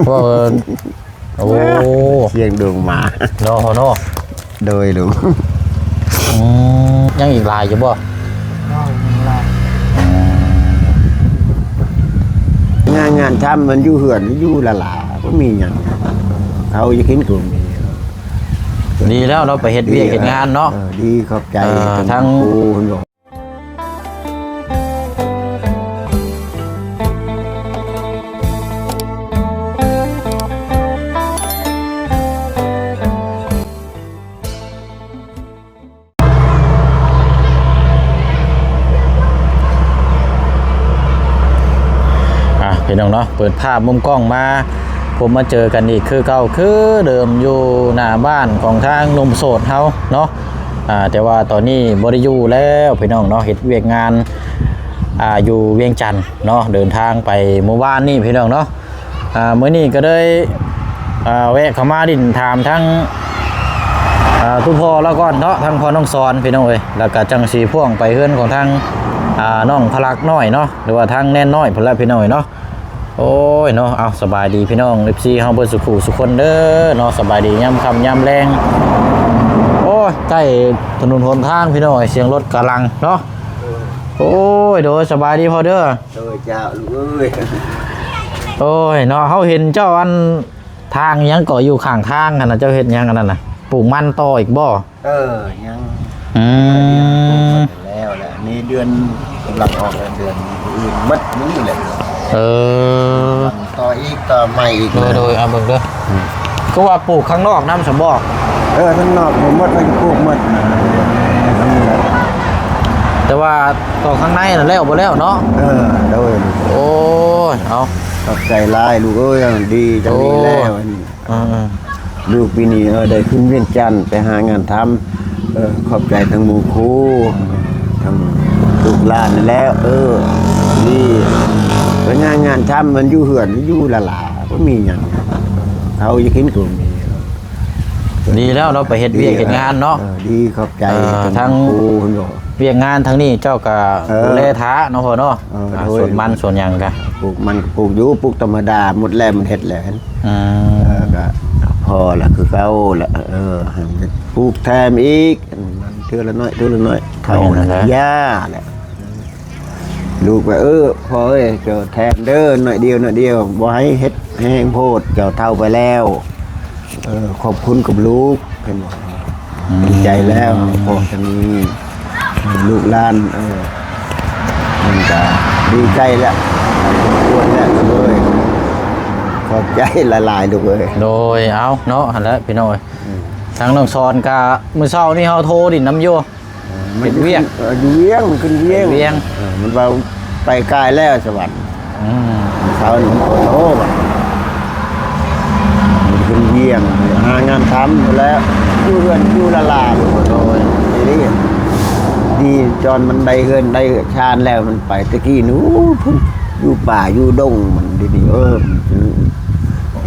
ເວົ້າ ໂອ້ ສຽງດົງໝາ ເນາະ ເນາະ ໂດຍລຸງ. ອືມ ຍັງອີກຫຼາຍຢູ່ບໍ່? ງານ ງານທຳມັນຢູ່ເຮືອນ ຢູ່ລະຫຼາ ບໍ່ມີຫຍັງ ເຂົາຢາກກິນກໍມີ. ດີແລ້ວເນາະ ໄປເຮັດວຽກເຮັດງານເນາະ. ເອີ ດີ ຂອບໃຈ ເອີ ທາງ ທາງຄູເພິ່ນບອກ. ອ່ະ ພີ່ນ້ອງເນາະ ເປີດພາບມຸມກ້ອງມາ ພົບມາເຈີກັນອີກຄືເກົ່າຄືເດີມ ຢູ່ໜ້າບ້ານຂອງທາງໜຸ່ມໂສດເຮົາເນາະ. ອ່າ ແຕ່ວ່າຕອນນີ້ບໍ່ໄດ້ຢູ່ແລ້ວພີ່ນ້ອງເນາະ ເຮັດວຽກງານ ອ່າ ຢູ່ວຽງຈັນເນາະ ເດີນທາງໄປມື້ວານນີ້ພີ່ນ້ອງເນາະ. ອ່າ ມື້ນີ້ກໍເລີຍ ອ່າ ແວະເຂົ້າມາດິນຖາມທາງ ອ່າ ທຸພໍ່ລາວກ່ອນເນາະ ທາງພໍ່ນ້ອງສອນພີ່ນ້ອງເອີຍ ແລ້ວກໍຈັ່ງຊິພ່ວງໄປເຮືອນຂອງທາງ ອ່າ ນ້ອງພະລັກນ້ອຍເນາະ ຫຼືວ່າທາງແນນນ້ອຍພຸ້ນແຫຼະພີ່ນ້ອງເອີຍເນາະ. ໂອ້ຍເນາະ ເອົາ ສະບາຍດີພີ່ນ້ອງ ເອັຟຊີ ເຮົາເບິດສູ່ຄູ່ສູ່ຄົນເດີເນາະ. ສະບາຍດີຍາມຄ່ຳຍາມແລງ. ໂອ້ຍ ໃກ້ຖະໜົນຫົນທາງພີ່ນ້ອງເອີຍ ສຽງລົດກຳລັງເນາະ. ໂອ້ຍ ໂດຍ ສະບາຍດີພໍ່ເດີ. ໂດຍເຈົ້າ ລູກເອີຍ. ໂອ້ຍເນາະ ເຮົາເຫັນເຈົ້າອັນ ທາງຫຍັງເກາະຢູ່ຂ້າງທາງຫັ້ນນະ ເຈົ້າເຮັດຫຍັງອັນນັ້ນນະ ປູກມັນຕໍ່ອີກບໍ່? ເອີ ຍັງ. ອືມ ແລ້ວແຫຼະ ນີ້ເດືອນກຳລັງອອກ ເດືອນອື່ນໝົດນີ້ແຫຼະ. ເອີ ຕໍ່ອີກ ຕໍ່ໃໝ່ອີກ. ໂດຍ ໂດຍ ເອົາເບິ່ງເດີ. ອືມ ຄືວ່າປູກຂ້າງນອກນຳຊັ້ນບໍ່? ເອີ ຂ້າງນອກໝົດ ເພິ່ນປູກໝົດ. ແຕ່ວ່າຕໍ່ຂ້າງໃນນັ້ນແລ້ວບໍ່ແລ້ວເນາະ? ເອີ ໂດຍ. ໂອ້ຍ ເອົາ ຂອບໃຈຫຼາຍລູກເອີຍ ດີຈັ່ງນີ້ແລ້ວ. ໂອ້ຍ ອືມ ລູກປີນີ້ ເອີ ໄດ້ຂຶ້ນວຽງຈັນໄປຫາງານທຳ. ເອີ ຂອບໃຈທັງໝູ່ຄູ່ ທັງລູກຫຼານນັ້ນແຫຼະ. ເອີ ນີ້ ໄປຫາງານທຳ ມັນຢູ່ເຮືອນ ຢູ່ລະຫຼາ ບໍ່ມີຫຍັງ ເຂົາຢາກກິນກໍມີ. ດີແລ້ວເນາະ ໄປເຮັດວຽກເຮັດງານເນາະ. ເອີ ດີ ຂອບໃຈ ເອີ ທັງ ທັງຄູເພິ່ນບອກ ວຽກງານທາງນີ້ເຈົ້າກໍ ເອີ ດູແລຖາເນາະພໍ່ເນາະ. ເອີ ອ່າ ໂດຍ ສວນມັນສວນຫຍັງກະ ປູກມັນກໍປູກຢູ່ ປູກທຳມະດາ ໝົດແລ້ວ ມັນເຮັດແລ້ວ. ອືມ ເອີ ກໍພໍລະ ຄືເກົ່າລະ. ເອີ ໃຫ້ປູກແຖມອີກ ມັນເທື່ອລະໜ້ອຍ ເທື່ອລະໜ້ອຍ ເທົ່າ ແມ່ນແຫຼະ ຢາແຫຼະ. ລູກວ່າ ເອີ ພໍ່ເອີຍ ເຈົ້າແຖມເດີ ໜ້ອຍດຽວ ໜ້ອຍດຽວ ບໍ່ໃຫ້ເຮັດແຮງໂພດ ເຈົ້າເຖົ້າໄປແລ້ວ. ເອີ ຂອບຄຸນກັບລູກ ເພິ່ນວ່າ. ອືມ ດີໃຈແລ້ວ ພໍ່ຈະມີລູກຫຼານ. ເອີ ມັນກະດີໃຈແລ້ວ ຄວນແລ້ວເອີຍ. ຂອບໃຈຫຼາຍໆ ລູກເອີຍ. ໂດຍ ເອົາເນາະ ຫັ້ນແຫຼະພີ່ນ້ອງເອີຍ. ອືມ ທາງນ້ອງສອນກະ ມື້ເຊົ້ານີ້ເຮົາໂທດິນນຳຢູ່. ເອີ ມັນເຮັດວຽກ ເອີ ຢູ່ວຽງ ມັນຂຶ້ນວຽງ ວຽງ. ເອີ ມັນວ່າໄປກາຍແລ້ວສະຫວັນ. ອືມ ເຊົ້ານີ້ ໂອ້ ມັນຂຶ້ນວຽງ ຫາງານທຳແລ້ວ ຢູ່ເຮືອນຢູ່ລະລາ. ໂດຍ ດີ ດີ ຕອນມັນໄດ້ເຮືອນໄດ້ຊານແລ້ວ ມັນໄປ. ແຕ່ກີ້ນີ້ ໂອ້ ຢູ່ປ່າຢູ່ດົງ ມັນດຽວນີ້ ເອີ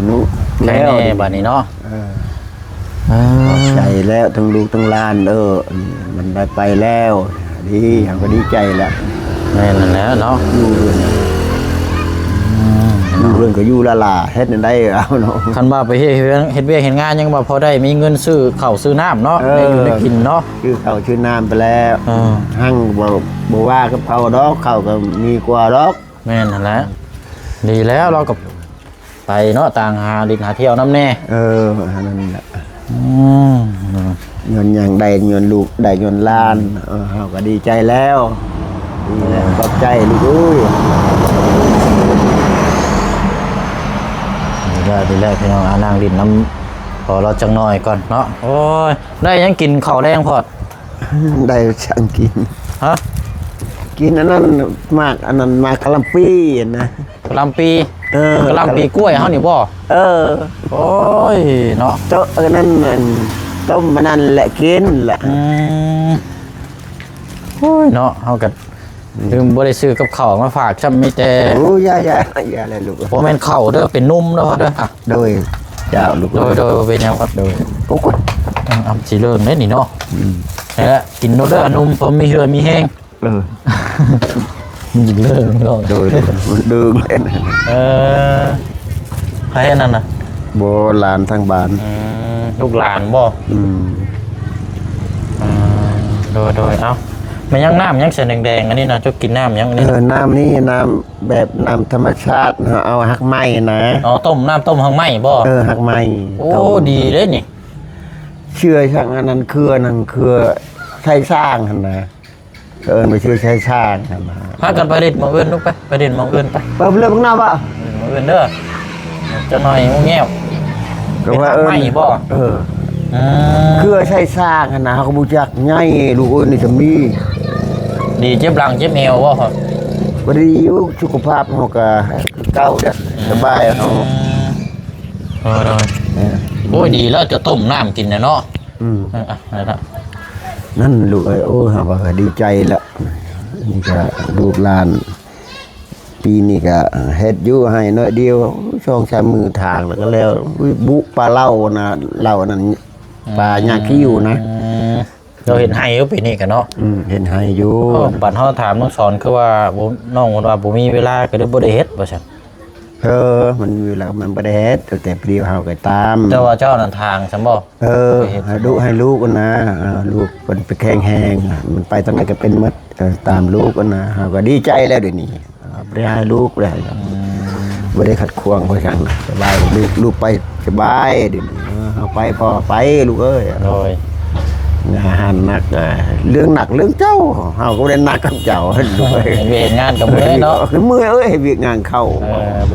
ເນາະ ແລ້ວ ແລ້ວ ບັດນີ້ເນາະ. ເອີ ອ່າ ຂອບໃຈແລ້ວ ທັງລູກທັງຫຼານ. ເອີ ມັນໄດ້ໄປແລ້ວ ດີ ເຮົາກໍດີໃຈແລ້ວ. ແມ່ນແລ້ວເນາະ ຢູ່ເຮືອນ ອືມ ຢູ່ເຮືອນກໍຢູ່ລະລາ ເຮັດແນວໃດເອົາເນາະ. ຄັນວ່າໄປເຮັດ ເຮັດວຽກເຮັດງານ ຍັງວ່າພໍໄດ້ມີເງິນຊື້ເຂົ້າຊື້ນ້ຳເນາະ. ເອີ ໄດ້ຢູ່ໄດ້ກິນເນາະ ຊື້ເຂົ້າຊື້ນ້ຳໄປແລ້ວ. ເອີ ຮັ່ງບໍ່ ບໍ່ວ່າກັບເຂົາດອກ ເຂົາກໍມີກວ່າດອກ. ແມ່ນຫັ້ນແຫຼະ ດີແລ້ວ ລາວກໍ ໄປເນາະ ຕ່າງຫາຫຼິ້ນຫາທ່ຽວນຳແດ່. ເອີ ອັນນັ້ນແຫຼະ. ອືມ ຍ້ອນຫຍັງ ໄດ້ຍ້ອນລູກ ໄດ້ຍ້ອນຫຼານ. ເອີ ເຮົາກໍດີໃຈແລ້ວ ດີແລ້ວ. ຂອບໃຈລູກເອີຍ. ດີແລ້ວ ດີແລ້ວ ພີ່ນ້ອງ ອາ ນັ່ງຫຼິ້ນນຳພໍ່ລາວຈັກໜ້ອຍກ່ອນເນາະ. ໂອ້ຍ ໄດ້ຫຍັງກິນເຂົ້າແລງພອດ? ໄດ້ສັງກິນ ຮະ? ກິນອັນນັ້ນ ໝາກອັນນັ້ນ ໝາກກະຫຼ່ຳປີຫັ້ນນະ. ກະຫຼ່ຳປີ? ເອີ ກະຫຼ່ຳປີກ້ວຍເຮົານີ້ບໍ່? ເອີ ໂອ້ຍເນາະ ເຈົ້າ ເອີ ນັ້ນ ອັນ ຕົ້ມອັນນັ້ນແຫຼະກິນແຫຼະ. ອືມ ໂອ້ຍເນາະ ເຮົາກໍ ອືມ ຄືບໍ່ໄດ້ຊື້ກັບເຂົ້າມາຝາກຊ້ຳ ມີແຕ່ ໂອ້ ຢ່າ ຢ່າ ຢ່າແຫຼະລູກ ບໍ່ແມ່ນເຂົ້າເດີ ເປັນນົມເດີ. ໂດຍ ເຈົ້າລູກ ໂດຍ ໂດຍ ບໍ່ເປັນຫຍັງ. ໂດຍ ໂອ້ຍ ອືມ ຊິເລີງເດ້ນີ້ເນາະ. ອືມ ແລ້ວກິນໂລດເດີ ນົມ ພໍມີເຫື່ອມີແຮງ. ເອີ ມັນຈຶ່ງເລີກເນາະ. ໂດຍ ໂດຍ ມັນເລີກ. ເອີ ໃຜອັນນັ້ນນະ? ບໍ່ ຫຼານທາງບ້ານ. ອືມ ລູກຫຼານບໍ່? ອືມ ອືມ ໂດຍໆ ເອົ້າ ແມ່ນຫຍັງ ນ້ຳຫຍັງສະແດງໆ ອັນນີ້ນະ? ເຈົ້າກິນນ້ຳຫຍັງອັນນີ້? ເອີ ນ້ຳນີ້ ນ້ຳແບບນ້ຳທຳມະຊາດ ເຮົາເອົາຮາກໄມ້ນະ. ອໍ ຕົ້ມ ນ້ຳຕົ້ມຮາກໄມ້ບໍ່? ເອີ ຮາກໄມ້. ໂອ້ ຕົ້ມ ດີເດ້ນີ້. ເຊື້ອສັງອັນນັ້ນ ເຄືອໜັງ ເຄືອໄຊຊ້າງຫັ້ນນະ. ເອີ້ນໄປຊື່ໄຊຊ້າງຫັ້ນນະ. ພາກັນໄປຫຼິ້ນໝ່ອງອື່ນລູກ ໄປ ໄປຫຼິ້ນໝ່ອງອື່ນໄປ. ເປີດເລື່ອງເນາະ ເອີ ມື້ອື່ນເດີ ຈັກໜ້ອຍງູແງວ. ກໍວ່າເອີ້ນ ເຮັດຮັກໄມ້ບໍ່? ເອີ ອືມ ເຄືອໄຊຊ້າງຫັ້ນນະ ເຮົາກໍບໍ່ຈັກໃຫຍ່ ລູກເອີຍ ນີ້ຈະມີ ດີເຈັບຫຼັງເຈັບແອວບໍ່? ພໍດີຢູ່ ສຸຂະພາບເຮົາກໍຄືເກົ່າເດ້ ສະບາຍເຮົາ. ອືມ ໂດຍໆ ເອີ ໂອ້ຍ ດີແລ້ວ ຈະຕົ້ມນ້ຳກິນນະເນາະ. ອືມ ເອີ ອ່ະ ນັ້ນລະ ນັ້ນລູກເອີຍ ໂອ້ຍ ເຮົາກໍດີໃຈລະ. ນີ້ກໍລູກຫຼານ ປີນີ້ກໍເຮັດຢູ່ໄຮ່ໜ້ອຍດຽວ ສອງສາມມື້ຖາງແລ້ວກໍແລ້ວ. ບຸປາເຫຼົ່ານະ ເຫຼົ່ານັ້ນ ອືມ ປາຫຍ້າຄິ້ວນະ. ອືມ ເຈົ້າເຮັດໄຮ່ຢູ່ປີນີ້ກໍເນາະ? ອືມ ເຮັດໄຮ່ຢູ່. ໂອ້ ບັດເຮົາຖາມນ້ອງສອນ ຄືວ່າບໍ່ ນ້ອງເພິ່ນວ່າບໍ່ມີເວລາ ກໍເລີຍບໍ່ໄດ້ເຮັດວ່າຊັ້ນ. ເອີ ມັນມີເວລາມັນບໍ່ໄດ້ເຮັດ ແຕ່ຜູ້ດຽວເຮົາກໍຕາມ. ແຕ່ວ່າເຈົ້ານັ້ນຖາງຊັ້ນບໍ່? ເອີ ໃຫ້ລູກ ໃຫ້ລູກຫັ້ນນະ ເອີ ລູກເພິ່ນໄປແຂງແຮງ ມັນໄປທາງໃດກໍເປັນໝົດ. ເອີ ຕາມລູກຫັ້ນນະ ເຮົາກໍດີໃຈແລ້ວດຽວນີ້ ເອີ ບໍ່ໄດ້ໃຫ້ລູກແລ້ວ. ອືມ ບໍ່ໄດ້ຂັດຂວາງເພິ່ນຫຍັງ ສະບາຍ ລູກ ລູກໄປສະບາຍດຽວນີ້. ເອີ ເຮົາໄປ ພໍ່ໄປລູກເອີຍ. ໂດຍ ຢ່າຫັນໜັກ ເອີ ເລື່ອງໜັກເລື່ອງເຈົ້າ ເຮົາກໍບໍ່ໄດ້ໜັກກັບເຈົ້າ. ເຮັດວຽກເຮັດງານກໍເມື່ອຍເນາະ ເມື່ອຍເອີຍ ເຮັດວຽກງານເຂົາ.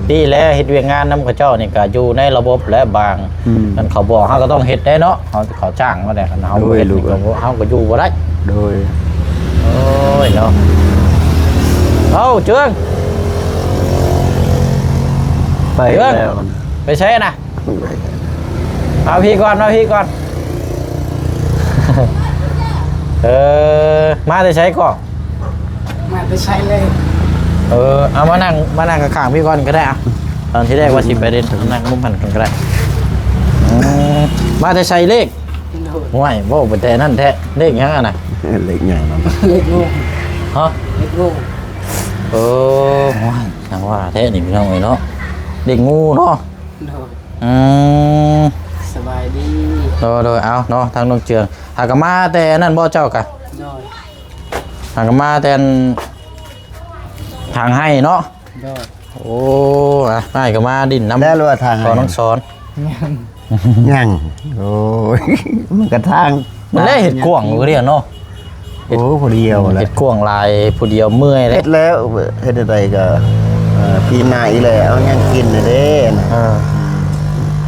ເອີ ດີແລ້ວ ເຮັດວຽກງານນຳເຂົາເຈົ້ານີ້ກໍຢູ່ໃນລະບົບແລະບາງ ອືມ ຄັນເຂົາບອກເຮົາກໍຕ້ອງເຮັດໄດ້ເນາະ ເຮົາ ເຂົາຈ້າງມາແລ້ວ ຄັນເຮົາບໍ່ເຮັດນີ້ກໍ ໂດຍ ເຮົາກໍຢູ່ບໍ່ໄດ້. ໂດຍ ໂອ້ຍເນາະ ເອົ້າ ເຈືອງ ໄປແລ້ວ ເຈືອງ ໄປໃສນະ? ມາພີ້ກ່ອນ ມາພີ້ກ່ອນ. ເອີ ມາແຕ່ໃສກໍ? ມາແຕ່ໄຊເລີຍ. ເອີ ເອົາມານັ່ງ ມານັ່ງຂ້າງໆ ພີ້ກ່ອນກໍໄດ້ອະ. ຕອນທີແລກວ່າຊິໄປເດ້ ນັ່ງມຸມຫັ້ນກ່ອນກໍໄດ້. ອືມ ມາແຕ່ໄຊເລກ? ໂດຍ ຫ້ວຍ ເວົ້າໄປແຕ່ນັ້ນແທ້ ເລກຫຍັງຫັ້ນນະ? ເລກຫຍັງນະ? ເລກງູ. ຮະ? ເລກງູ. ເອີ ໂອ້ຍ ຈັ່ງວ່າແທ້ນີ້ ພີ່ນ້ອງເອີຍເນາະ ເລກງູເນາະ. ໂດຍ ອືມ ສະບາຍດີ. ໂດຍໆ ເອົາເນາະ ທາງນ້ອງເຈືອງ ຫາກະມາແຕ່ນັ້ນບໍ່ເຈົ້າກະ? ໂດຍ ຫາກະມາແຕ່ທາງໄຮ່ເນາະ. ໂດຍ ໂອ້ ອະ ອ້າຍກະມາດິນນຳ ແລ້ວວ່າທາງໄຮ່ ນ້ອງສອນ ຍັງ ຍັງ. ໂອ້ຍ ມັນກະທາງ ມັນແລະເຮັດກວ້າງຢູ່ເດ້ເນາະ. ໂອ້ ຜູ້ດຽວແຫຼະ ເຮັດກວ້າງຫຼາຍ ຜູ້ດຽວເມື່ອຍແລ້ວ. ເຮັດແລ້ວ ເຮັດໃດກໍ ເອີ ປີໜ້າອີກແລ້ວ ເອົາຫຍັງກິນແດ່. ເອີ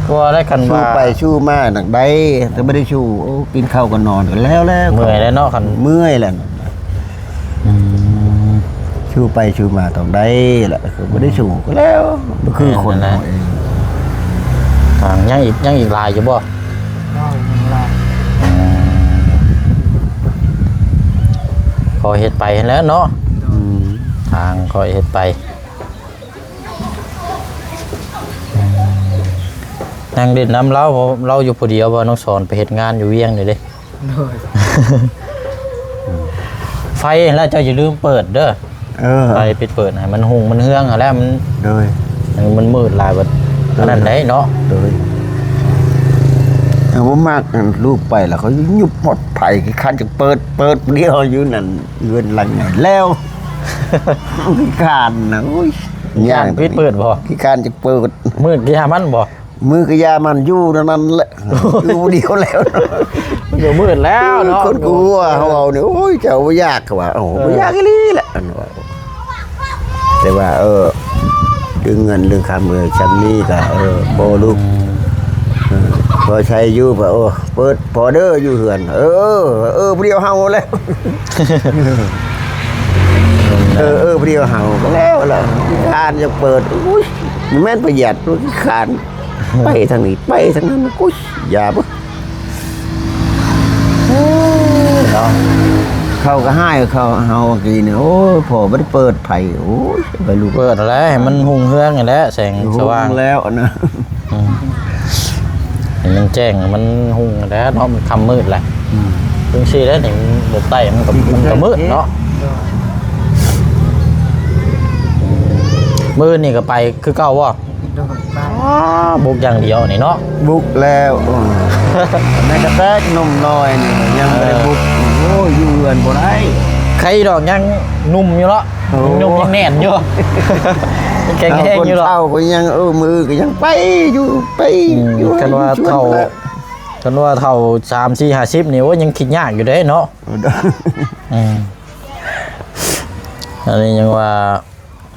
ກໍວ່າໄດ້ ຄັນວ່າໄປສູ້ມານັກໄດ້ ແຕ່ບໍ່ໄດ້ສູ້ ໂອ້ ກິນເຂົ້າກໍນອນກໍແລ້ວແລ້ວ. ເມື່ອຍແລ້ວເນາະ ຄັນເມື່ອຍແລ້ວ. ອືມ ສູ້ໄປສູ້ມາຕ້ອງໄດ້ລະ ຄືບໍ່ໄດ້ສູ້ກໍແລ້ວ ບໍ່ຄືຄົນເຮົາເອງ. ອ່າ ຍັງອີກ ຍັງອີກຫຼາຍຢູ່ບໍ່? ຍັງຫຼາຍ. ອືມ ກໍເຮັດໄປຫັ້ນແຫຼະເນາະ. ອືມ ທາງກໍເຮັດໄປ. ອືມ ນັ່ງຫຼິ້ນນຳລາວ ເພາະລາວຢູ່ຜູ້ດຽວ ວ່ານ້ອງສອນໄປເຮັດງານຢູ່ວຽງນີ້ເດ້. ໂດຍ ໄຟແລ້ວເຈົ້າຢ່າລືມເປີດເດີ. ເອີ ໄຟປິດເປີດໃຫ້ມັນຮຸ່ງມັນເຮືອງຫັ້ນແຫຼະ ມັນ ໂດຍ ມັນມືດຫຼາຍບັດ ໂດຍ ອັນນັ້ນໄດ໋ເນາະ. ໂດຍ ເຮົາບໍ່ມັກ ອັນລູກໄປແລ້ວເຂົາຍຸບໝົດໄຟ ຂີ້ຄ້ານຈະເປີດ ເປີດດຽວຢູ່ນັ້ນ ເຮືອນຫຼັງໃຫຍ່ແລ້ວ ຂີ້ຄ້ານນະ. ໂອ້ຍ ຢ້ານປິດເປີດບໍ່? ຂີ້ຄ້ານຈະເປີດ ມືດກະຢ່າມັນບໍ່? ມືກະຢ່າມັນ ຢູ່ແນວນັ້ນແຫຼະ ຢູ່ດຽວແລ້ວ. ມັນກໍມືດແລ້ວເນາະ ຄົນກົວເຮົາເວົ້ານີ້. ໂອ້ຍ ເຈົ້າບໍ່ຢາກ ເຂົາວ່າ. ໂອ້ ເອີ ບໍ່ຢາກອີ່ຫຼີແຫຼະ ອັນວ່າ. ແຕ່ວ່າ ເອີ ເລື່ອງເງິນເລື່ອງຄຳ ເອີ ຊ່ຳນີ້ກະ ເອີ ບໍ່ລູກ ອືມ ເອີ ພໍໃຊ້ຢູ່. ໂອ້ ເປີດພໍເດີຢູ່ເຮືອນ. ເອີ ເອີ ຜູ້ດຽວເຮົາແຫຼະ. ເອີ ເອີ ຜູ້ດຽວເຮົາກໍແລ້ວລະ ຂີ້ຄ້ານຈະເປີດ. ໂອ້ຍ ບໍ່ແມ່ນປະຢັດ ຂີ້ຄ້ານ ໄປທາງນີ້ໄປທາງນັ້ນ. ໂອ້ຍ ຢ່າເບິ່ງ ເນາະ ເຂົາກໍຮ້າຍເຂົາ ເຮົາກີ້ນີ້. ໂອ້ຍ ພໍ່ບໍ່ໄດ້ເປີດໄຟ. ໂອ້ຍ ໄປລູກ ເປີດແລ້ວ ໃຫ້ມັນຮຸ່ງເຮືອງຫັ້ນແຫຼະ ແສງສະຫວ່າງແລ້ວນະ. ອືມ ໃຫ້ມັນແຈ້ງ ໃຫ້ມັນຮຸ່ງຫັ້ນແຫຼະເນາະ ມັນຄ່ຳມືດແຫຼະ. ອືມ ຈັ່ງຊີ້ແຫຼະນີ້ ມັນບໍ່ໄຕ້ ມັນກໍ ມັນກໍມືດເນາະ. ມື້ນີ້ກໍໄປຄືເກົ່າບໍ່? ໂດຍ ໄປ ອ້າ ບຸກຢ່າງດຽວນີ້ເນາະ ບຸກແລ້ວ ເອີ ແມ່ນກະແຕກໜຸ່ມນ້ອຍນີ້ຍັງບໍ່ໄດ້ບຸກ ເອີ ໂອ້ຍ ຢູ່ເຮືອນບໍ່ໄດ້ ໄຄດອກ ຍັງໜຸ່ມຢູ່ເນາະ ໂອ້ ຍັງໜຸ່ມຍັງແໜ້ນຢູ່ ແຂງແຮງຢູ່ດອກ ເຖົ້າກໍຍັງ ເອີ ມື້ອື່ນກໍຍັງໄປຢູ່ ໄປ ອືມ ຢູ່ ຄັນວ່າເຖົ້າ ຄັນວ່າເຖົ້າສາມ ສີ່ ຫ້າສິບນີ້ ໂອ້ຍ ຍັງຄິດຍາກຢູ່ເດ້ເນາະ ເອີ ອືມ ອັນນີ້ຍັງວ່າ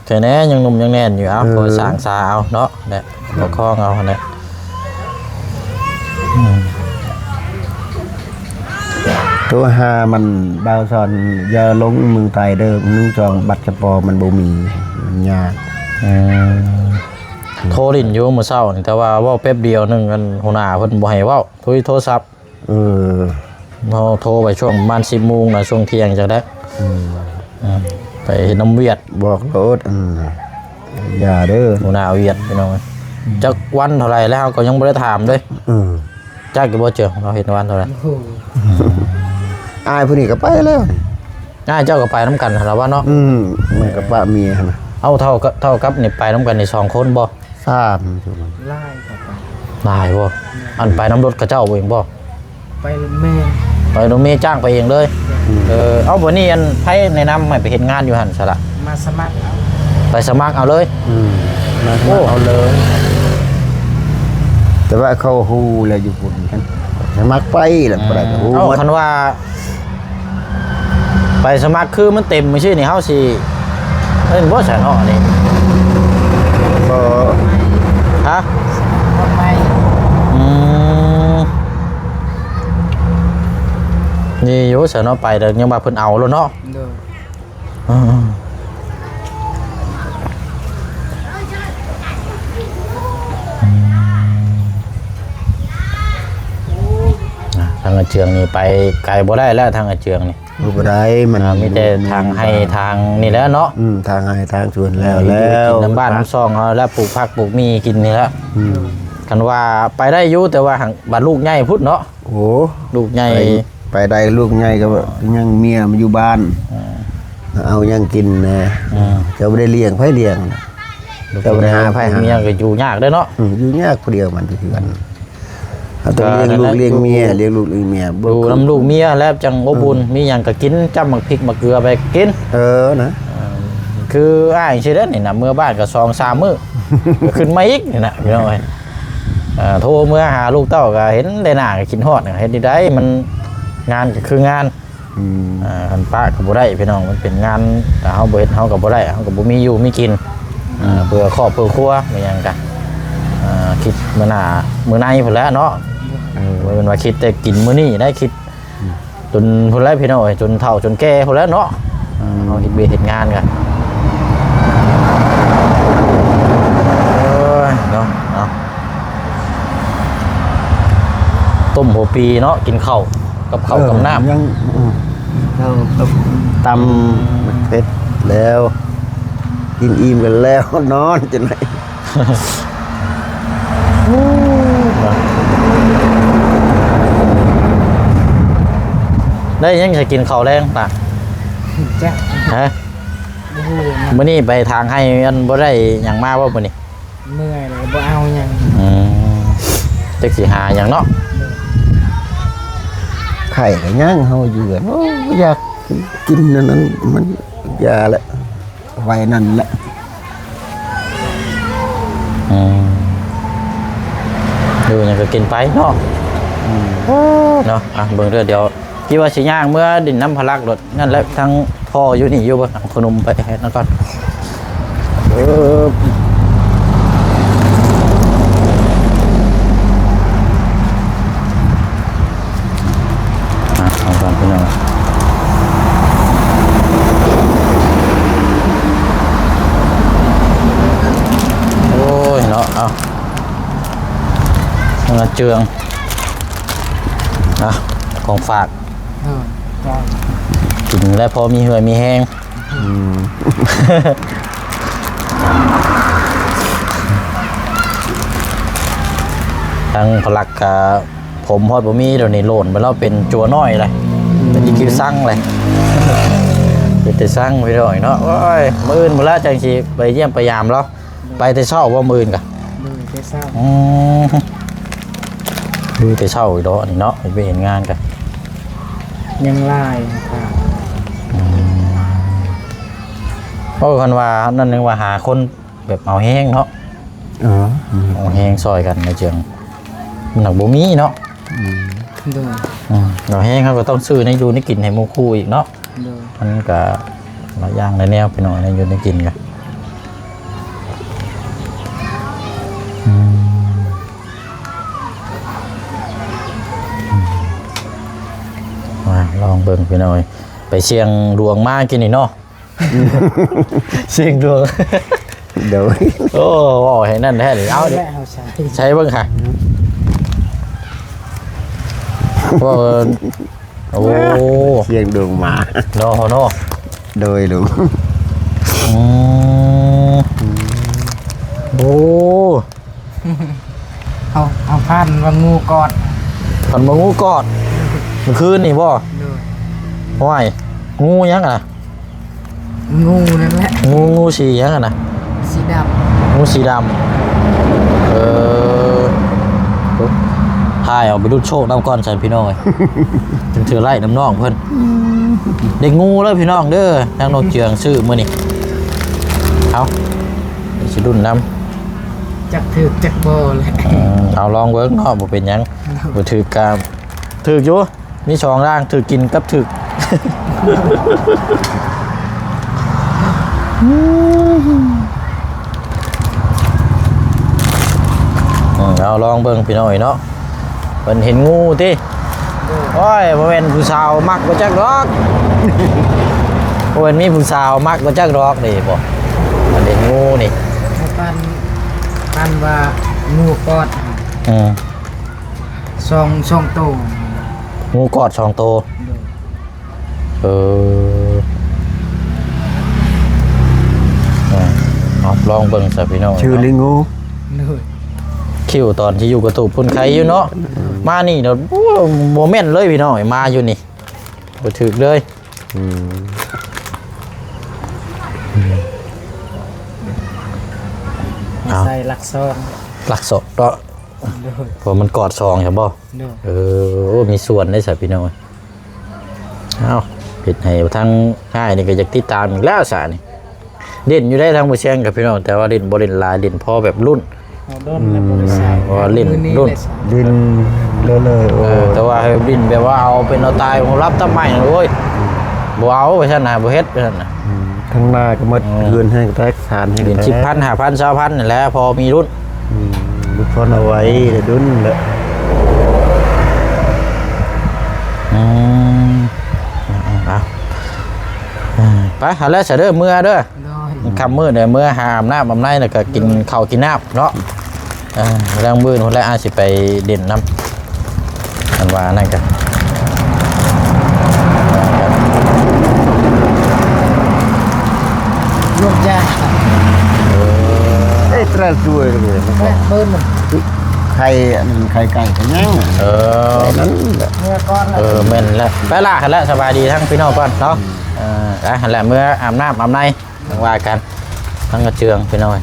ແທ້ແນ່ ຍັງໜຸ່ມຍັງແໜ້ນຢູ່ ເອົາ ເອີ ຂໍສ້າງສາເອົາເນາະ ແຫຼະ ປະຄອງເອົາຫັ້ນແຫຼະ ອືມ ໂທຫາມັນ ບ່າວສອນ ຢ່າລົງເມືອງໃຕ້ເດີ ໜຶ່ງສອງ ບັດສະປອ ມັນບໍ່ມີ ມັນຍາກ ອືມ ໂທຫຼິ້ນຢູ່ມື້ເຊົ້ານີ້ ແຕ່ວ່າເວົ້າແປັບດຽວໜຶ່ງ ອັນຫົວໜ້າເພິ່ນບໍ່ໃຫ້ເວົ້າ ໂທ ໂທລະສັບ ເອີ ເຮົາໂທໄປຊ່ວງປະມານສິບໂມງນະ ຊ່ວງທ່ຽງຈັ່ງໃດ ອືມ ອືມ ໄປເຮັດນຳຫວຽດ ບອກໂລດ ອືມ ຢ່າເດີ ຫົວໜ້າຫວຽດ ພີ່ນ້ອງ ອືມ ຈັກວັນເທົ່າໃດແລ້ວ ເຮົາກໍຍັງບໍ່ໄດ້ຖາມເດ້ ອືມ ຈັກຢູ່ບໍ່ເຈີ ເຮົາເຮັດວັນເທົ່າໃດ ໂອ້ໂຫ ອືມ ອ້າຍຜູ້ນີ້ກໍໄປແລ້ວ ອ້າຍເຈົ້າກໍໄປນຳກັນຫັ້ນລະວ່າເນາະ ອືມ ມັນກໍປະເມຍຫັ້ນນະ ເອົາ ເຖົ້າກັບ ເຖົ້າກັບນີ້ໄປນຳກັນນີ້ສອງຄົນບໍ່? ສາມ ຫຼາຍ ຫຼາຍບໍ່? ອັນໄປນຳລົດເຂົາເຈົ້າເອງບໍ່? ໄປລົດເມ ໄປລົດເມຈ້າງໄປເອງເລີຍ ອືມ ເອີ ເອົາ ບັດນີ້ອັນໃຜແນະນຳໃຫ້ໄປເຮັດງານຢູ່ຫັ້ນຊະລະ? ມາສະໝັກເອົາ ໄປສະໝັກເອົາເລີຍ ອືມ ມາສະໝັກ ໂອ້ ເອົາເລີຍ ແຕ່ວ່າເຂົາຮູ້ແລ້ວຢູ່ພຸ້ນ ສະໝັກໄປແລ້ວ ອືມ ບໍ່ໄດ້ກໍຮູ້ ເອົ້າ ໝົດ ຄັນວ່າ ໄປສະໝັກຄືມັນເຕັມຈັ່ງຊີ້ນີ້ ເຮົາຊິເອີ້ນບໍ່ຊະເນາະນີ້ ບໍ່ ຮະ ຄົນໃໝ່ ອືມ ນີ້ຢູ່ຊະເນາະ ໄປແລ້ວຍັງວ່າເພິ່ນເອົາໂລດເນາະ ໂດຍ ອືມ ອືມ ທາງອາເຈືອງນີ້ໄປໄກບໍ່ໄດ້ແລ້ວ ທາງອາເຈືອງນີ້ ບໍ່ໄດ້ ມັນ ອ່າ ມີແຕ່ທາງໄຮ່ທາງນີ້ແຫຼະເນາະ ອືມ ທາງໄຮ່ທາງສວນແລ້ວ ແລ້ວ ກິນນຳບ້ານນຳຊ່ອງເຮົາແລ້ວ ປູກຜັກປູກໝີ່ກິນນີ້ແຫຼະ ອືມ ຄັນວ່າໄປໄດ້ຢູ່ ແຕ່ວ່າຫາກບາດລູກໃຫຍ່ພຸ້ນເນາະ ໂອ້ ລູກໃຫຍ່ ໄປ ໄປໄດ້ ລູກໃຫຍ່ກໍຍັງເມຍມາຢູ່ບ້ານ ອ່າ ເອົາຫຍັງກິນແດ່ ອ່າ ເຈົ້າບໍ່ໄດ້ລ້ຽງ ໃຜລ້ຽງ ເຈົ້າບໍ່ໄດ້ຫາໃຜຫາ ເມຍກໍຢູ່ຍາກເດ້ເນາະ ອືມ ຢູ່ຍາກຜູ້ດຽວມັນຢູ່ເຮືອນ ເຮົາຕ້ອງລ້ຽງລູກລ້ຽງເມຍ ລ້ຽງລູກລ້ຽງເມຍ ຢູ່ນຳລູກເມຍແລ້ວຈັ່ງອົບອຸ່ນ ອືມ ມີຫຍັງກໍກິນ ຈ້ຳໝາກພິກໝາກເກືອໄປກິນ ເອີ ນະ ອ່າ ຄືອ້າຍຈັ່ງຊີ້ແຫຼະນີ້ນະ ເມືອບ້ານກໍສອງສາມມື້ ກໍຂຶ້ນມາອີກນີ້ນະ ພີ່ນ້ອງເອີຍ ເອີ ໂທເມືອຫາລູກເຕົ້າກໍເຫັນແຕ່ໜ້າກໍຄິດຮອດ ເຮັດຈັ່ງໃດມັນ ງານກໍຄືງານ ອືມ ອ່າ ຄັນປະກໍບໍ່ໄດ້ພີ່ນ້ອງ ມັນເປັນງານ ຖ້າເຮົາບໍ່ເຮັດເຮົາກໍບໍ່ໄດ້ ເຮົາກໍບໍ່ມີຢູ່ມີກິນ ອ່າ ເພື່ອຄອບເພື່ອຄົວ ມີຫຍັງກະ ອ່າ ຄິດມື້ໜ້າມື້ໃນພຸ້ນແຫຼະເນາະ ເອີ ບໍ່ແມ່ນວ່າຄິດແຕ່ກິນມື້ນີ້ໄດ້ ຄິດ ອືມ ຈົນພຸ້ນແຫຼະພີ່ນ້ອງເອີຍ ຈົນເຖົ້າຈົນແກ່ພຸ້ນແຫຼະເນາະ ອືມ ເຮົາເຮັດວຽກເຮັດງານກະ ເອີຍ ເນາະ ເອົາ ຕົ້ມຫົວປີເນາະ ກິນເຂົ້າກັບເຂົ້າ ເອີ ກັບນ້ຳ ຍັງ ອືມ ເຂົ້າກັບຕຳເຜັດແລ້ວ ກິນອີ່ມກັນແລ້ວ ນອນຈັ່ງໃດ ໄດ້ຫຍັງຊິກິນເຂົ້າແລງປະ? ຈັກ ຮະ? ບໍ່ຮູ້ນະ ມື້ນີ້ໄປຖາງໄຮ່ ອັນ ບໍ່ໄດ້ຫຍັງມາບໍ່ມື້ນີ້? ເມື່ອຍແລ້ວບໍ່ເອົາຫຍັງ ອືມ ຈັກຊິຫາຫຍັງເນາະ ໂດຍ ໄຂ່ກໍຍັງເຮົາຢູ່ ໂອ້ ຢາກກິນອັນນັ້ນ ມັນຢ່າແຫຼະ ໄວ້ນັ້ນແຫຼະ ອືມ ຢູ່ຫຍັງກໍກິນໄປເນາະ ອືມ ເນາະ ອ່ະ ເບິ່ງເດີ ດຽວ ຄິດວ່າຊິຍ່າງເມືອດິນນຳພະລັກໂລດ ນັ້ນແຫຼະ ທັງພໍ່ຢູ່ນີ້ຢູ່ບໍ່? ເອົາຂະໜົມໄປໃຫ້ນຳກ່ອນ ເອີ ອ່ະ ເອົາກ່ອນພີ່ນ້ອງ ໂອ້ຍເນາະ ເອົາ ເມືອເຈື່ອງ ອ່ະ ຂອງຝາກ ເອີ ເຈົ້າ ກິນແລ້ວພໍມີເຫື່ອມີແຮງ ອືມ ທາງພະລັກກະຜົມຮອດບໍ່ມີ ດຽວນີ້ໂຫຼນໄປແລ້ວ ເປັນຈົວນ້ອຍເລີຍ ອືມ ເປັນອີຄິວຊັງເລີຍ ເປັນແຕ່ຊັງໄປໜ້ອຍເນາະ ໂອ້ຍ ມື້ອື່ນພຸ້ນລະຈັ່ງຊິໄປຢ້ຽມໄປຢາມລາວ ໄປແຕ່ເຊົ້າບໍ່ ມື້ອື່ນກະ? ໂດຍ ແຕ່ເຊົ້າ. ອືມ ມີແຕ່ເຊົ້າອີກເນາະ ນີ້ເນາະ ໄປເຮັດງານກະຍັງຫຼາຍ. ອືມ ໂອ້ ຄັນວ່ານັ້ນ ນຶກວ່າຫາຄົນແບບເອົາແຮງເນາະ. ເອີ ເອົາແຮງຊ່ອຍກັນ ໃນເຈີງ ມັນຫາກບໍ່ມີເນາະ. ອືມ ໂດຍ ອືມ ເອົາແຮງເຮົາກໍຕ້ອງຊື້ແນວຢູ່ແນວກິນໃຫ້ໝູ່ຄູ່ອີກເນາະ. ໂດຍ ມັນກະຫຼາຍຢ່າງຫຼາຍແນວ ພີ່ນ້ອງ ແນວຢູ່ແນວກິນກະ ອືມ ອືມ ມາລອງເບິ່ງ ພີ່ນ້ອງເອີຍ ໄປສ່ຽງດວງມາກີ້ນີ້ເນາະ. ສ່ຽງດວງ ໂດຍ ໂອ້ ເວົ້າໃຫ້ນັ້ນແທ້ນີ້ ເອົາ ໃຊ້ເບິ່ງຄ່ະ ເວົ້າ ໂອ້ ສ່ຽງດວງມາເນາະ ເນາະ ໂດຍ ລຸງ ອືມ ໂອ້ ເຮົາ ເຮົາຝັນວ່າງູກອດ ຝັນວ່າງູກອດ ມື້ຄືນນີ້ບໍ່? ໂດຍ ໂອ້ຍ ງູຫຍັງອະ? ງູນັ້ນແຫຼະ ງູ ງູສີຫຍັງຫັ້ນນະ? ສີດຳ ງູສີດຳ ເອີ ຖ່າຍເອົາໄປລຸ້ນໂຊກນຳກ່ອນຊັ້ນ ພີ່ນ້ອງເອີຍ ຈັ່ງຖືໄລ່ນຳນ້ອງເພິ່ນ ອືມ ໄດ້ງູເດີພີ່ນ້ອງເດີ ທາງນ້ອງເຈືອງຊື້ມື້ນີ້ ເອົາ ຊິລຸ້ນນຳ ຈັກຖືກຈັກບໍ່ແຫຼະ ເອີ ເອົາລອງເບິ່ງເນາະ ບໍ່ເປັນຫຍັງ ບໍ່ຖືກກະຖືກຢູ່. ມີສອງຢ່າງ ຖືກກິນກັບຖືກ ເອົາລອງເບິ່ງພີ່ນ້ອງເອີຍເນາະ ເພິ່ນເຫັນງູຕິ ໂອ້ຍ ບໍ່ແມ່ນຜູ້ສາວມັກບໍ່ຈັກດອກ ບໍ່ແມ່ນມີຜູ້ສາວມັກບໍ່ຈັກດອກເດ້ ບໍ່ ເພິ່ນເຫັນງູນີ້ ປານ ປານວ່າງູກອດ ອືມ ສອງ ສອງໂຕ ງູກອດສອງໂຕ ໂດຍ ເອີ ເອົາລອງເບິ່ງຊະພີ່ນ້ອງ ຊື່ລິງງູ ໂດຍ ຄິວຕອນທີ່ຢູ່ກະຕູບພຸ້ນໄຄຢູ່ເນາະ ມານີ້ເນາະ ໂອ້ ບໍ່ແມ່ນເລີຍພີ່ນ້ອງ ມາຢູ່ນີ້ ບໍ່ຖືກເລີຍ ອືມ ເອົາ ໃສ່ຫຼັກສອງ ຫຼັກສອງເນາະ ໂດຍ ເພາະມັນກອດສອງຊັ້ນບໍ່? ໂດຍ ເອີ ໂອ້ ມີສ່ວນເດ້ຊະພີ່ນ້ອງ ເອົາ ເຮັດໃຫ້ທາງອ້າຍນີ້ກໍຢາກຕິດຕາມອີກແລ້ວຊະນີ້ ຫຼິ້ນຢູ່ໄດ້ທາງບໍ່ແຊງກັບພີ່ນ້ອງ ແຕ່ວ່າຫຼິ້ນບໍ່ຫຼິ້ນຫຼາຍ ຫຼິ້ນພໍແບບລຸ້ນ ເອົາດົນແລ້ວບໍ່ໄດ້ໃສ່ ອືມ ເພາະວ່າຫຼິ້ນລຸ້ນ ຫຼິ້ນເລີຍໆ ເອີ ໂອ້ ແຕ່ວ່າໃຫ້ຫຼິ້ນແບບວ່າເອົາເປັນເອົາຕາຍ ຮັບຕາມໃໝ່ ໂອ້ຍ ອືມ ບໍ່ເອົາ ວ່າຊັ້ນນະ ບໍ່ເຮັດ ວ່າຊັ້ນນະ ອືມ ທາງໜ້າກໍໝົດ ເອີ ເຮືອນແຮງແຕກຊານແຮງແຕກ ຫຼິ້ນສິບພັນ ຫ້າພັນ ຊາວພັນນີ້ແຫຼະ ພໍມີລຸ້ນ ອືມ ລຸ້ນພໍເອົາໄວ້ ໄດ້ດຸນແຫຼະ ອືມ ເອົາ ໄປ ຫັ້ນແຫຼະຊະເດີ ເມືອເດີ ໂດຍ ຄ່ຳມືດເດີ ເມືອຫາອາບນ້ຳອາບໃນ ແລ້ວກໍກິນເຂົ້າກິນນ້ຳເນາະ ເອີ ແລ້ວມື້ອື່ນພຸ້ນແຫຼະ ອາດຊິໄປຫຼິ້ນນຳ ຄັນວ່ານັ້ນກໍ ລວມຢາ ເອີ ເອີ ເອີ ເອີ ເອີ ເບິ່ງ ໄຂ່ ອັນ ໄຂ່ໄກ່ກໍຍັງ ເອີ ນັ້ນແຫຼະ ເມືອກ່ອນລະ ເອີ ແມ່ນແລ້ວ ໄປລະ ຫັ້ນແຫຼະ ສະບາຍດີທັງພີ່ນ້ອງກ່ອນເນາະ ເອີ ຫັ້ນແຫຼະ ເມືອອາບນ້ຳອາບໃນ ຈັ່ງວ່າກັນ ທາງກະເຈືອງພີ່ນ້ອງ ອືມ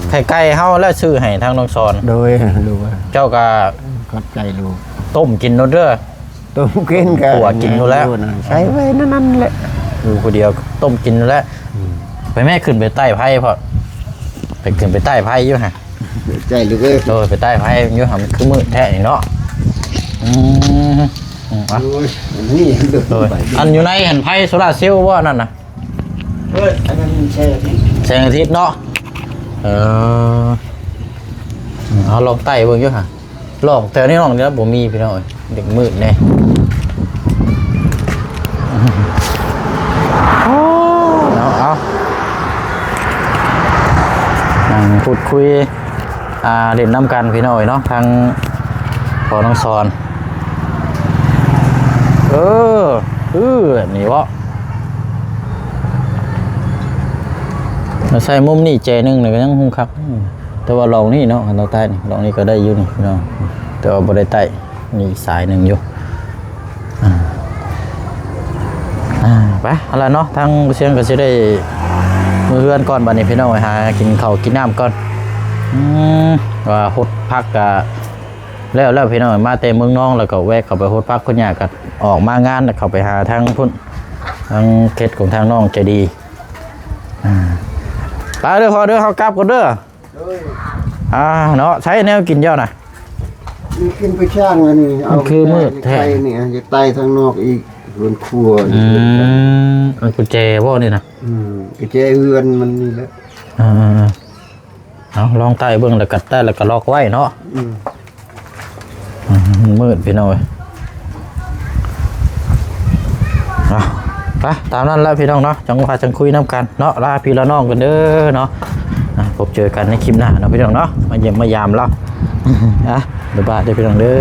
ໄຂ່ໄກ່ເຮົາແລ້ວຊື້ໃຫ້ທາງນ້ອງສອນ ໂດຍ ລູກ ເຈົ້າກໍ ອືມ ຂອບໃຈລູກ ຕົ້ມກິນໂລດເດີ ຕົ້ມກິນກໍ ຂົ້ວກິນໂລດແລ້ວ ໃສ່ໄວ້ນັ້ນໆແຫຼະ ຢູ່ຜູ້ດຽວຕົ້ມກິນໂລດແລ້ວ ອືມ ໄປແມ່ຂຶ້ນໄປໃຕ້ໄຟເພາະ ໄປຂຶ້ນໄປໃຕ້ໄຟຢູ່ຫະ ໃຈລູກເອີຍ ໂດຍ ໄປໃຕ້ໄຟຢູ່ຫະ ມັນຄືມືດແທ້ນີ້ເນາະ ອືມ ອືມ ອ່ະ ໂດຍ ອັນນີ້ ໂດຍ ອັນຢູ່ໃນຫັ້ນໄຟໂຊລາເຊວບໍ່ ອັນນັ້ນນະ? ເອີ ອັນນັ້ນແສງອາທິດ ແສງອາທິດເນາະ ເອີ ເຮົາລອງໄຕ່ເບິ່ງຢູ່ຫະ ລອງແຕ່ນີ້ ລອງນີ້ລະບໍ່ມີພີ່ນ້ອງເອີຍ ເດັກມືດແດ່ ເອົາ ເອົາ ນັ່ງພູດຄຸຍ ອ່າ ຫຼິ້ນນຳກັນພີ່ນ້ອງເອີຍເນາະ ທາງພໍ່ນ້ອງສອນ ເອີ ຄືແບບນີ້ເບາະ ມາໃສ່ມຸມນີ້ແຈໜຶ່ງນີ້ກໍຍັງຄົງຄັກ ແຕ່ວ່າລອງນີ້ເນາະ ຄັນເຮົາໄຕ່ນີ້ ລອງນີ້ກໍໄດ້ຢູ່ນີ້ພີ່ນ້ອງ ແຕ່ວ່າບໍ່ໄດ້ໄຕ່ ມີອີກສາຍໜຶ່ງຢູ່ ອ່າ ອ່າ ໄປ ເອົາລະເນາະ ທາງບໍ່ຊຽງກໍຊິໄດ້ເມືອເຮືອນກ່ອນ ບັດນີ້ພີ່ນ້ອງ ໄປຫາກິນເຂົ້າກິນນ້ຳກ່ອນ ອືມ. ວ່າຫົດຜັກກະແລ້ວແລ້ວພີ່ນ້ອງ ມາແຕ່ເມືອງນອງ ແລ້ວກໍແວະເຂົ້າໄປຫົດຜັກ ຄຸນຍ່າກໍອອກມາງານ ແລ້ວເຂົ້າໄປຫາທາງພຸ້ນ ທາງເຂດຂອງທາງນ້ອງໃຈດີ. ອ່າ ໄປເດີພໍ່ເດີ ເຮົາກັບກ່ອນເດີ. ໂດຍ ອ່າ ເນາະ ໃຊ້ແນວກິນເຈົ້ານະ ມີກິນໄປຊ່າງອັນນີ້ ມັນຄືມືດແທ້ ໄປນີ້ ຈະໄຕ່ທາງນອກອີກ ເຮືອນຄົວ. ອືມ ອັນກຸນແຈບໍ່ນີ້ນະ? ອືມ ກຸນແຈເຮືອນມັນນີ້ແຫຼະ. ເອີໆໆ ເອົາ ລອງໄຕ່ເບິ່ງ ແລ້ວກໍໄຕ່ ແລ້ວກໍລັອກໄວ້ເນາະ. ອືມ ອືມ ມືດພີ່ນ້ອງເອີຍ. ເອົາ ໄປ ຕາມນັ້ນແຫຼະພີ່ນ້ອງເນາະ ຈັ່ງວ່າຈັ່ງຄຸຍນຳກັນເນາະ ລາພີ່ລານ້ອງກັນເດີເນາະ. ອ່າ ພົບເຈີກັນໃນຄລິບໜ້າເນາະພີ່ນ້ອງເນາະ ມາຢ້ຽມມາຢາມລາວ. ອ່າ ບາຍບາຍເດີພີ່ນ້ອງເດີ.